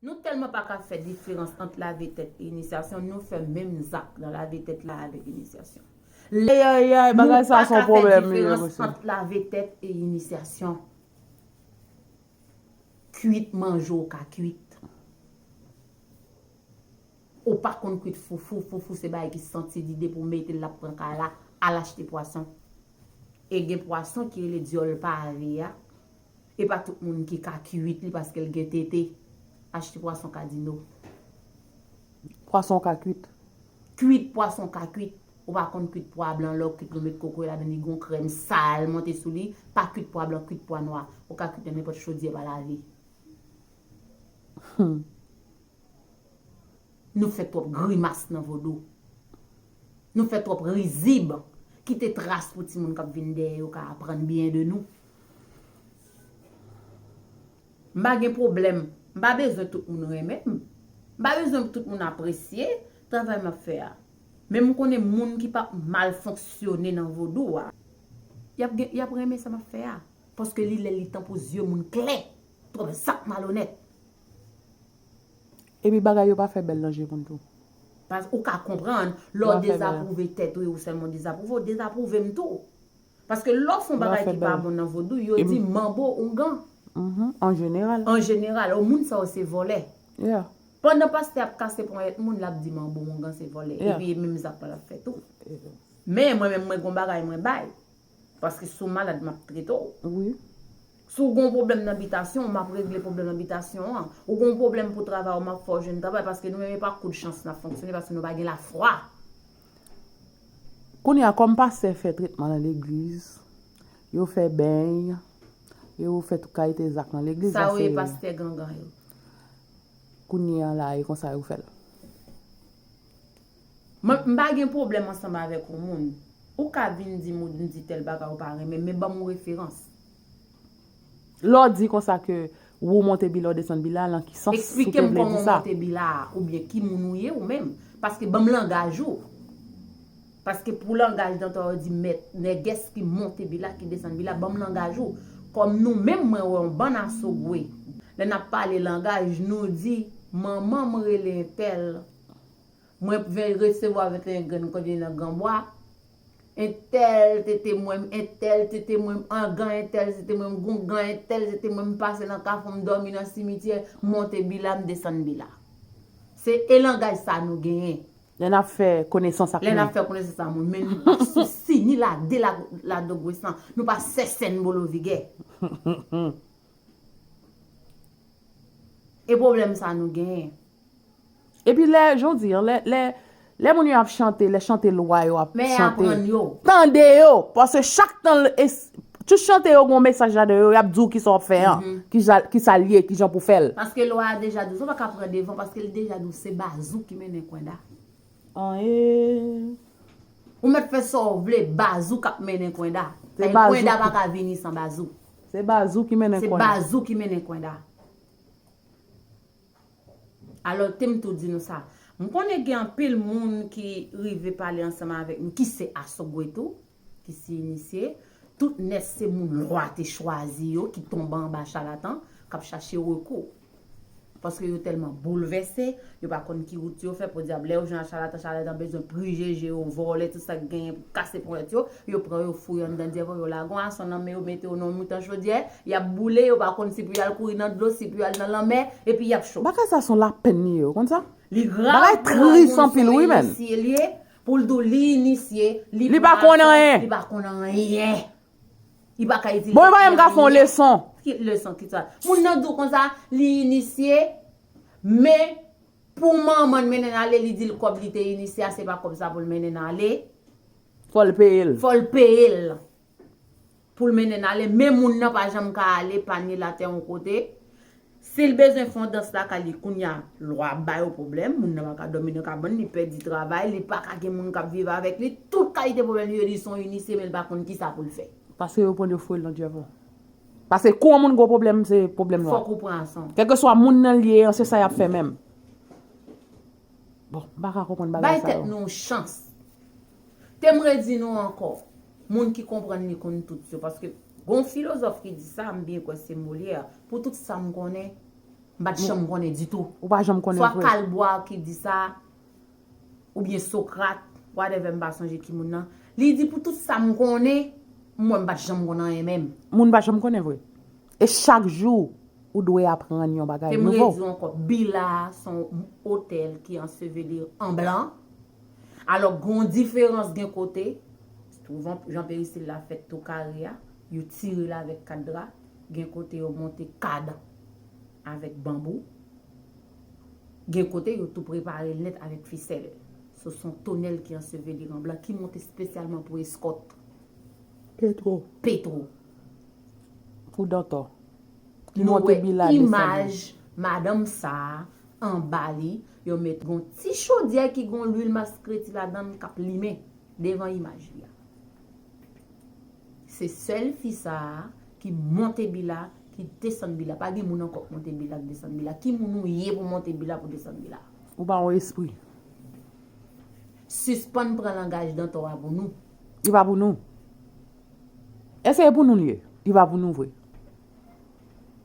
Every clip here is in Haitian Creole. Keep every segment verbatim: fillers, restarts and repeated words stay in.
Nou tèlman pa ka fè diferans ant lave tèt e inisyasyon, nou fè menm zak nan lave tèt la avèk inisyasyon. Ayayay, bagay sa se yon pwoblèm li ye, mesye. Ant lave tèt e inisyasyon. Kwit manje w ka kwit. Ou pa konn kwit foufou, foufou se bagay ki santi li depi w mete l l ap pran kay la, al achte pwason. E gen pwason ki rele dyòl pave a. E pa tout moun ki ka kwit li paske l gen tete. Achte pwason kadino. Pwason ka kwit. Kwit pwason ka kwit. Ou pa konn kwit pwa blan lè w kwit l ou met kokoye ladan li gon krèm sal monte sou li. Pa kwit pwa blan, kwit pwa nwa. Ou ka kwit nan nenpòt chodyè pa lave. Nou fè twòp grimas nan vodou. Nou fè twòp rizib. Kite tras pou timoun k ap vin dèyè yo ka aprann byen de nou. M pa gen pwoblèm. M pa bezwen tout moun renmen m. M pa bezwen tout moun apresye travay m ap fè a. Men m konnen moun ki p ap mal fonksyone nan vodou a, y ap, gen- y ap renmen sa m ap fè a. Paske li lè li tan pou zye moun klè. Twòp zak malonèt. Epi bagay yo pa fè bèl nan je moun tou. Pas ou ka konprann, lè w dezapwouve tèt ou e ou sèlman w dezapwouve, ou dezapwouve m tou. Paske lè w fè yon bagay ki pa bon nan vodou, yo di manbo oungan. An jeneral. An jeneral, o moun sa yo se vòlè. Pandan pastè ap kase ponyèt moun, l ap di manbo oungan se vòlè. Epi e menm zak pa l ap fè tou. Men mwen menm mwen gon bagay mwen bay. Paske si w malad, m ap trete w. Wi. Si w gen yon pwoblèm nan bitasyon w, m ap regle pwoblèm nan bitasyon an. Ou gen yon pwoblèm pou travay w, m ap fè w jwenn travay. Paske nou menm, e pa kou de chans n ap fonksyone, paske nou pa gen lafwa. Kounye a, kòm pastè fè tretman nan legliz, yo fè beny, yo fè tout kalite zak nan legliz. Sa yo ye pastè gangan yo. Kounye a la, e konsa yo fè l. Mwen, m pa gen pwoblèm ansanm avèk yon moun. Ou ka vin di m ou di tèl bagay ou pa renmen, men ban m yon referans. Lè w di konsa ke ou monte bila, ou desann bila, lan ki sans ou te vle di sa? Eksplike m kòman w monte bila a, oubyen ki moun ou ye ou menm. Paske ban m langaj ou. Paske pou langaj dantò yo di mèt, nègès ki monte bila, ki desann bila, ban m langaj ou. Kòm nou menm, mwen wè yon bann asogwe. Lè n ap pale langaj, nou di, manman m rele entèl. Mwen vin resevwa venteyen grenn kote nan Granbwa. Entèl tete mwen, entèl tete mwen, angan entèl tete mwen, goungan entèl tete mwen, m pase nan kafou, m dòmi nan simityè, m monte bila, m desann bila. Se e langaj sa nou genyen. Lè n ap fè konesans ak moun. Lè n ap fè konesans ak moun, men nou pa sousi ni lade ladogwesan, nou pa sèsèn bolovigè. E pwoblèm sa nou genyen. Epi lè, jan w di an, lè, lè, lè moun yo ap chante, lè chante lwa yo ap chante, tande yo, paske chak tan, tout chante yo gen yon mesaj ladan yo, y ap di w kisa w ap fè an, kisa, kisa l ye, kijan pou w fè l. Paske lwa a deja di w, sa w pa ka pran devan, paske l deja di w se bazou ki mennen kwenda. Anyen. Ou mèt fè sa w vle, bazou k ap mennen kwenda. Kwenda pa ka vini san bazou. Se bazou ki mennen kwenda. Se bazou ki mennen kwenda. Alò, te m tou di nou sa. M konnen gen anpil moun ki rive pale ansanm avèk nou, ki se asogwe tou, ki se inisye. Tout nèg se moun lwa te chwazi yo, ki tonbe anba chalatan, k ap chache rekou. Paske yo tèlman boulvèse, yo pa konn ki wout yo fè, podyab, lè yo jwenn ak chalatan, chalatan bezwen prijeje yo, vòlè tout sa k genyen pou kase ponyèt yo, yo pran yo foure anndan dyèvò, yo lage yon ason nan men yo, mete yo nan yon mitan chodyè, y ap boule, yo pa konn si pou y al kouri nan dlo, si pou y al nan lanmè, epi y ap cho. Bagay sa se yon lapenn li ye, ou konn sa? Li grav pou yon moun, se yon inisye li ye, pou l di w li inisye, li pa konn anyen. Li pa konn anyen. Li pa ka itilize. Bon, e pa menm ka fè yon leson. Ki leson, ki sa? Moun nan di w konsa, li inisye, men pou manman l mennen l ale, li di l kòb li te inisye a, se pa kòb sa pou l mennen l ale. Fò l peye l. Fò l peye l. Pou l mennen l ale, men moun nan pa janm ka ale, pa ni latè yon kote. Si l bezwen fè yon dans lakay li kounye a, lwa ap ba yo pwoblèm, moun nan pa ka dòmi nan kabann, li pèdi travay, li pa ka gen moun k ap viv avèk li, tout kalite pwoblèm li yo, li se yon inisye, men l pa konn kisa pou l fè. Paske yo pran yo foure l nan dyèvò. Paske kou yon moun gen yon pwoblèm, se pwoblèm lwa. Fòk ou pran asan w. Kèlkeswa moun nan l ye an, se sa y ap fè menm. Bon, m pa ka konprann bagay sa yo. Bay tèt nou yon chans. Te m redi nou ankò, moun ki konprann li konn tout yo, paske gon filozòf ki di sa, m byen kwè se Molière, pou tout sa m konnen, M pa t janm konnen ditou. Ou pa janm konnen vre. Swa Kalbwa ki di sa, oubyen Sokrat, whatever, m pa sonje ki moun nan. Li di, pou tout sa m konnen, mwen m pa t janm konn anyen menm. Moun pa janm konnen vre. E chak jou, ou dwe aprann yon bagay nouvo. Ke m redi w ankò, Bila se yon otèl ki anseveli an blan. Alò, gen yon diferans, gen kote, souvan Jan Peristil la fèt tou kare a, yo tire l avèk kad dra, gen kote yo monte kad avèk banbou, gen kote yo tou prepare l nèt avèk fisèl. Se yon tonèl ki anseveli an blan, ki monte espesyalman pou eskòt. Petwo. Petwo. Pou dantò. Ki monte Bila desann. Nou wè imaj madanm sa a, anba li, yo met gon ti chodyè ki gon lwil maskreti ladan l k ap limen devan imaj li a. Se sèl fi sa a ki monte Bila, ki desann Bila. Pa gen moun ankò k monte Bila, k desann Bila. Ki moun ou ye pou monte Bila, pou desann Bila? Ou pa yon espri. Sispann pran langaj dantò a pou nou. Li pa pou nou. Èske e pou nou l ye? Li pa pou nou vre.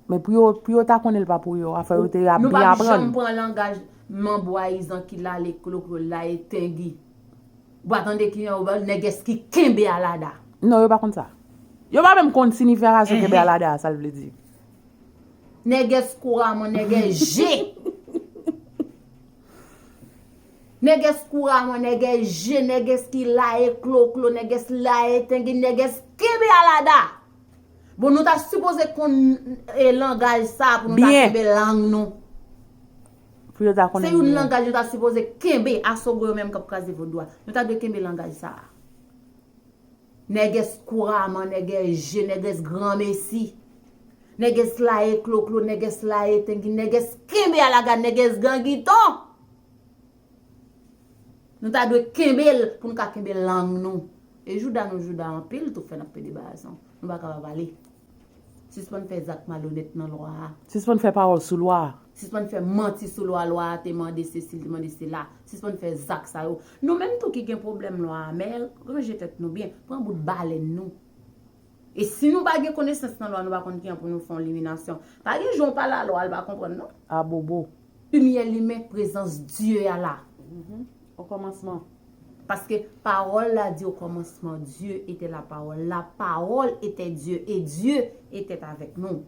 Men pou yo, pou yo ta konnen l pa pou yo, afè yo te ap byen aprann. Nou p ap janm pran langaj manbo a izan ki lale kloklo, laye tengi. Ou pa tande ki yon nègès ki kenbe alada. Non, yo pa konn sa. Yo pa menm konn sinifikasyon kenbe alada a, sa l vle di. Nègès kouraman, nègès je. Nègès kouraman, nègès je, nègès ki laye kloklo, nègès laye tengi, nègès kenbe alada. Bon, nou ta sipoze konn, e, langaj sa pou nou ta kenbe lang nou. Pou yo ta konnen. Se yon langaj nou ta sipoze kenbe, asogwe yo menm k ap kraze vodou a. Nou ta dwe kenbe langaj sa a. Nègès kouraman, nègès je, nègès granmesi. Nègès laye kloklo, nègès laye tengi, nègès kenbe alada, nègès gangiton. Nou ta dwe kenbe l pou nou ka kenbe lang nou. E jouda nou jouda anpil tou fè n ap pede bagay sa. Nou pa ka pa pale. Sispann fè zak malonèt nan lwa a. Sispann fè pawòl sou lwa a. Sispann fè manti sou lwa, lwa a te mande sesi, li te mande sela. Sispann fè zak sa yo. Nou menm tou ki gen pwoblèm lwa a, men ranje tèt nou byen. Pran bout balèn nou. E si nou pa gen konesans nan lwa, nou pa konn kijan pou nou fè yon liminasyon. Pa gen jan w pale a lwa, l pa konprann, non. A bobo. Limyè limen, prezans Dye a la. Mhm. Au commencement. Paske pawòl la di, au commencement, Dieu était la parole. La parole était Dieu, et Dieu était avec nous.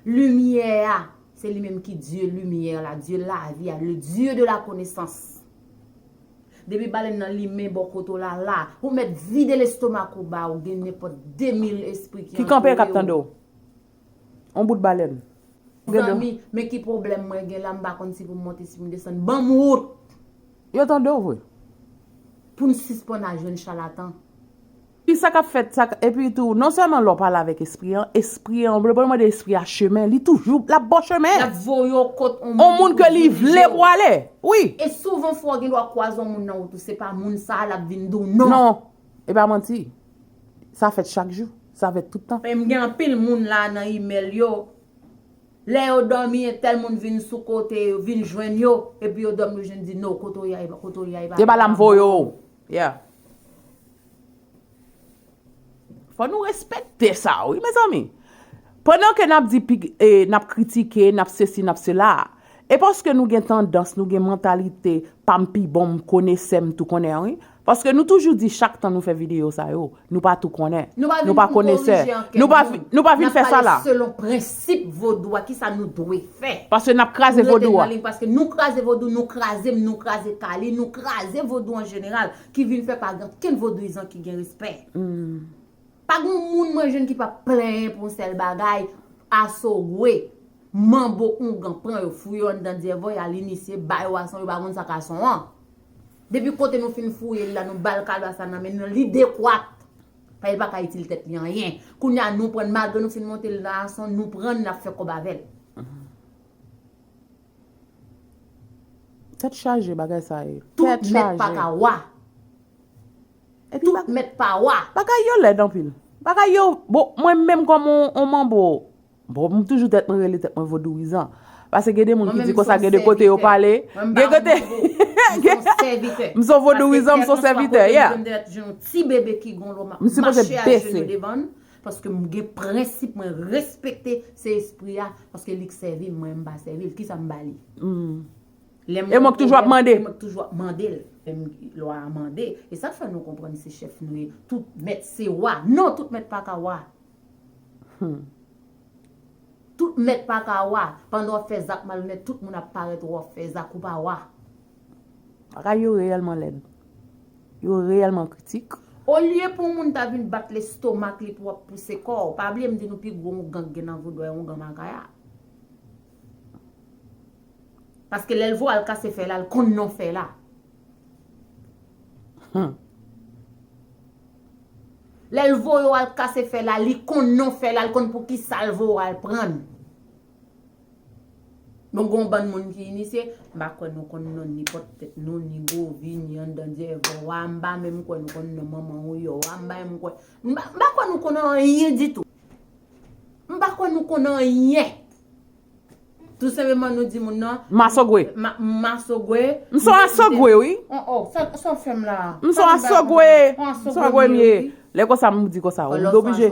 Limyè a, se li menm ki Dye limyè la, Dye lavi a, le Dieu de la connaissance. Depi balèn nan limen bò kote w la, la, ou mèt vide lestomak ou ba ou, gen nenpòt de mil espri ki kanpe k ap tande w. On bout balèn. Zanmi, men ki pwoblèm mwen gen la, m pa konn si pou m monte, si pou m desann. Ban m wout! Yo tande w vre. Pou n sispann al jwenn chalatan. Ki sa k ap fèt, sa k, epi tou, non sèlman lè w pale avèk espri an, espri an, ou mande espri a chemen, li toujou, l ap ba w chemen. L ap voye w kot on moun ke li vle pou ale. Wi. E souvan fwa w gen dwa kwaze on moun nan wout ou, se pa moun sa a l ap vin di w non. Non. E pa manti. Sa fèt chak jou. Sa fèt tout tan. Men m gen anpil moun la nan imèl yo. Lè yo dòmi, entèl moun vin sou kote yo, vin jwenn yo, epi yo dòmi, yo jwenn di, "No, kote w ye a, kote w ye a, e pa la m voye w." Yeah. Fò nou respekte sa, wi, mezanmi. Pandan ke n ap di, pi- e, n ap kritike, n ap sesi, n ap sela, e paske nou gen tandans, nou gen mantalite, pa m pi bon, m konesè, m tou konnen, wi. Paske nou toujou di chak tan nou fè videyo sa yo, nou pa tou konnen. Nou pa konesè. Nou pa vin, nou pa vin fè sa la. N ap pale selon prensip vodou a, kisa nou dwe fè. Paske n ap kraze vodou a. Paske nou kraze vodou, nou kraze m, nou kraze Kali, nou kraze vodou an jeneral, ki vin fè pa gen okenn vodouyizan ki gen respè. Pa gen moun mwen jwenn ki pa plenyen pou yon sèl bagay, asogwe, manbo, oungan, pran yo, fouye yo anndan dyèvòy, al inisye, ba yo ason, yo pa konn sa k ason an. Depi kote nou fin fouye l la, nou ba l kalbas la nan men nou, li dekwat. Paske l pa ka itil tèt li anyen. Kounye a, nou pran l, malgre nou fin monte l nan ason, nou pran l, n ap fè kòb avè l. Tèt chaje, bagay sa ye. Tout mèt pa ka wa. Tout mèt pa wa. Bagay yo lèd anpil. Bagay yo, bon, mwen menm kòm on, on manbo, bon, m toujou tèt mwen rele tèt mwen vodouyizan. Paske gen de moun ki di konsa, gen de kote yo pale, gen kote, m se on vodouyizan, m se on sèvitè, yeah. M sipoze bese. Paske m gen prensip, mwen respekte se espri a, paske li k sèvi m, mwen m pa sèvi l. Kisa m ba li? Hmm. Lè m E mwen k toujou ap mande. E mwen k toujou ap mande l. Lè m- lwa a mande. E sa k fè nou konprann se chèf nou ye. Tout mèt se wa. Non, tout mèt pa ka wa. Hmm. Tout mèt pa ka wa. Pandan w ap fè zak malonèt, tout moun ap parèt wè w ap fè zak ou pa wa. Bagay yo reyèlman lèd. Yo reyèlman kritik. Olye pou yon moun ta vin bat lestomak li pou w ap pouse kò w. Pa bliye m di nou pi gwo ougan k gen nan vodou a, ougan makaya. Paske lè l voye al kase fè la, l konn non fè la. Hmm. Lè l voye w al kase fè la, li konn non fè la, l konn pou kisa l voye w al pran l. Donk, gon bann moun ki inisye, m pa kwè nou konn non ni pòt tèt nou, ni govi, ni anndan dyèvò a, m pa menm kwè nou konn non manman ou yo a, m pa menm kwè, m pa, m pa kwè nou konn anyen ditou. M pa kwè nou konn anyen. Tou senpleman nou di moun nan, M asogwe. Ma, m asogwe. M se yon asogwe, wi. Oh, oh, sa, sa w fè m la? M se yon asogwe. M se yon asogwe m ye. Lè konsa m di konsa, m oblije,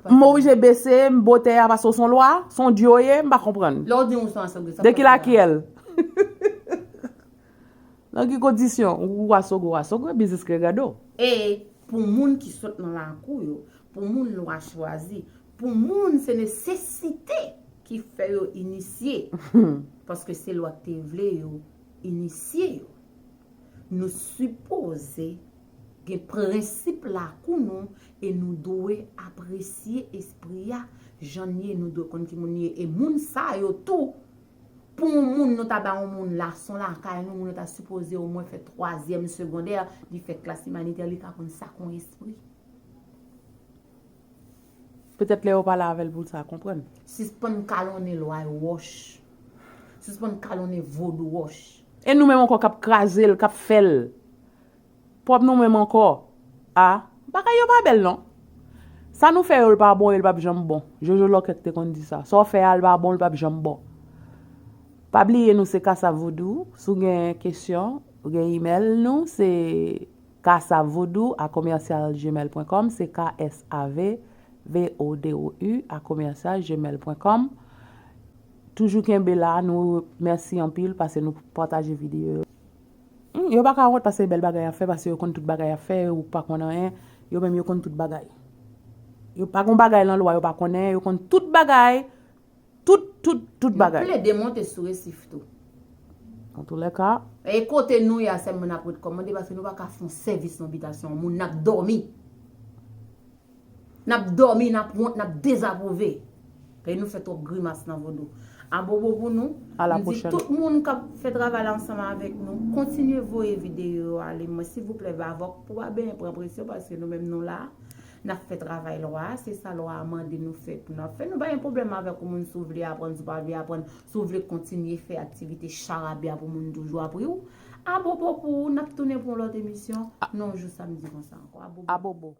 m oblije bese, m bote a, paske w se yon lwa, se yon dye w ye, m pa konprann. Lè w di w se yon asogwe, sa De ki lakiyèl? Nan ki kondisyon? Ou asogwe, ou asogwe, biznis ke gado. E pou moun ki sot nan lakou yo, pou moun lwa chwazi, pou moun se nesesite ki fè yo inisye. Paske se lwa k te vle yo inisye yo. Nou sipoze gen prensip lakou nou e nou dwe apresye espri a jan l ye, nou dwe konn ki moun li ye. E moun sa yo tou, pou yon moun nou ta ba yon moun lason lakay nou, moun nan ta sipoze omwen fè twazyèm segondè, li fè klas imanitè, li ka konn sa k yon espri. Petèt lè yo pale avè l pou l sa konprann. Sispann kalonnen lwa yo wòch. Sispann kalonnen vodou wòch. E nou menm ankò k ap kraze l, k ap fè l. Pwòp nou menm ankò. A, bagay yo pa bèl non. Sa nou fè yo, l pa bon e l p ap janm bon. Jojo Lòkèt te konn di sa. Sa w fè a, l pa bon, l p ap janm bon. Pa bliye nou se Kasav Vodou. Si w gen kesyon, ou gen imèl nou, se kasav vodou a commercial gmail point com, se K S A V V O D O U a commercial gmail point com. Toujou kenbe la, nou mèsi anpil paske nou pataje videyo yo. Hmm, yo pa ka wont paske bèl bagay y ap fè, paske yo konn tout bagay y ap fè, ou pa konn anyen, yo menm yo konn tout bagay. Yo pa gon bagay nan lwa yo pa konnen, yo konn tout bagay, tout, tout, tout bagay. Nou plede monte sou resif tou. Antoulèka. E kote nou ye a sèlman n ap rekòmande paske nou pa ka fè yon sèvis nan bitasyon yon moun, n ap dòmi. N ap dòmi, n ap wont, n ap dezapwouve. Paske nou fè twòp grimas nan vodou. Abobo pou nou. A la M di pwochèn. Tout moun k ap fè travay la ansanm avèk nou, kontinye voye videyo yo ale mwen, silvouplè, Bavòk, pou pa benyen pran presyon, paske nou menm nou la, n ap fè travay lwa a, se sa lwa a mande nou fè pou n ap fè. Nou pa gen pwoblèm avèk yon moun si w vle aprann, si w pa vle aprann, si w vle kontinye fè aktivite charabya pou moun toujou ap ri w. Abobo pou ou, n ap tounen pou yon lòt emisyon, nan yon jou samdi konsa ankò. Abobo. Abobo.